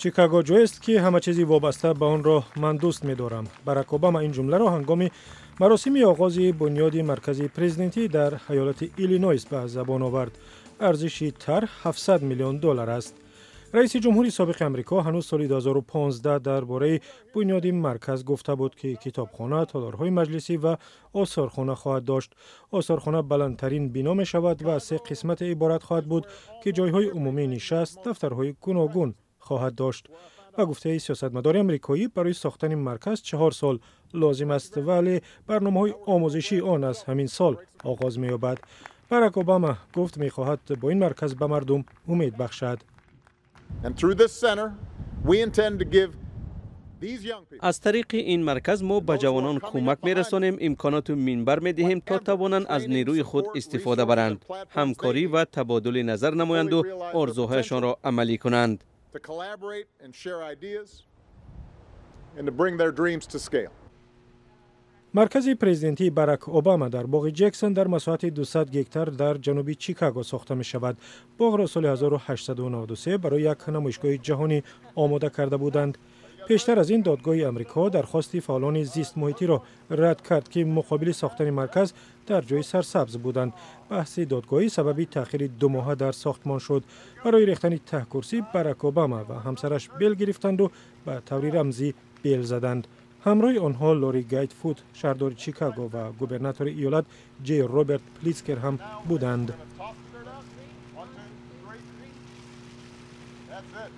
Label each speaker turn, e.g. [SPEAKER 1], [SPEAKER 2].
[SPEAKER 1] Чикаго ҷоест, ки ҳама чизи вобаста ба онро ман дӯст медорам. Барак Обама ин ҷумларо ҳангоми маросими оғози бунёди маркази президентӣ дар ҳаёлати Иллинойс ба забон овард. Арзиши тарҳ 700 миллион доллар аст. Раиси ҷумҳури собиқи Амрико ҳанӯз соли 2015 дар бораи бунёди марказ гуфта буд, ки китобхона, толорҳои маҷлисӣ ва осорхона хоҳад дошт. Осорхона баландтарин бино мешавад ва аз се қисмате иборат хоҳад буд, ки ҷойҳои умумии нишаст, дафтарҳои гуногун хоҳад дошт. Ба гуфтаи сиёсатмадори амрикоӣ, барои сохтани марказ 4 сол лозим аст, вале барномаҳои омӯзишии он аз ҳамин сол оғоз меёбад. Барак Обама гуфт, мехоҳад бо ин марказ ба мардум умед бахшад.
[SPEAKER 2] And through this center, we intend to give these young people
[SPEAKER 3] Аз тариқи ин марказ мо ба ҷавонон кӯмак мерасонем, имконоту минбар медиҳем, то тавонанд аз нерӯи худ истифода баранд, ҳамкорӣ ва табодули назар намоянду орзуҳояшонро амалӣ кунанд.
[SPEAKER 2] to collaborate and share ideas and to bring their dreams to scale.
[SPEAKER 1] Маркази президентии Барак Обама дар боғи Ҷексон дар масоҳати 200 гектар дар ҷануби Чикаго сохта мешавад. Боғро соли 1893 барои як намоишгоҳи ҷаҳонӣ омода карда буданд. Пештар аз ин додгоҳи Амрико дархости фаъолони зистмуҳитиро рад кард, ки муқобили сохтани марказ дар ҷои сарсабз буданд. Баҳси додгоҳӣ сабаби таъхири думоҳа дар сохтмон шуд. Барои рехтани таҳкурсӣ Барак Обама ва ҳамсараш бел гирифтанду ба таври рамзӣ бел заданд. Ҳамроҳи онҳо Лори Лайтфут, шаҳрдори Чикаго, ва губернатори иёлат Ҷей Роберт Притцкер ҳам буданд.
[SPEAKER 2] One, two, three. That's it.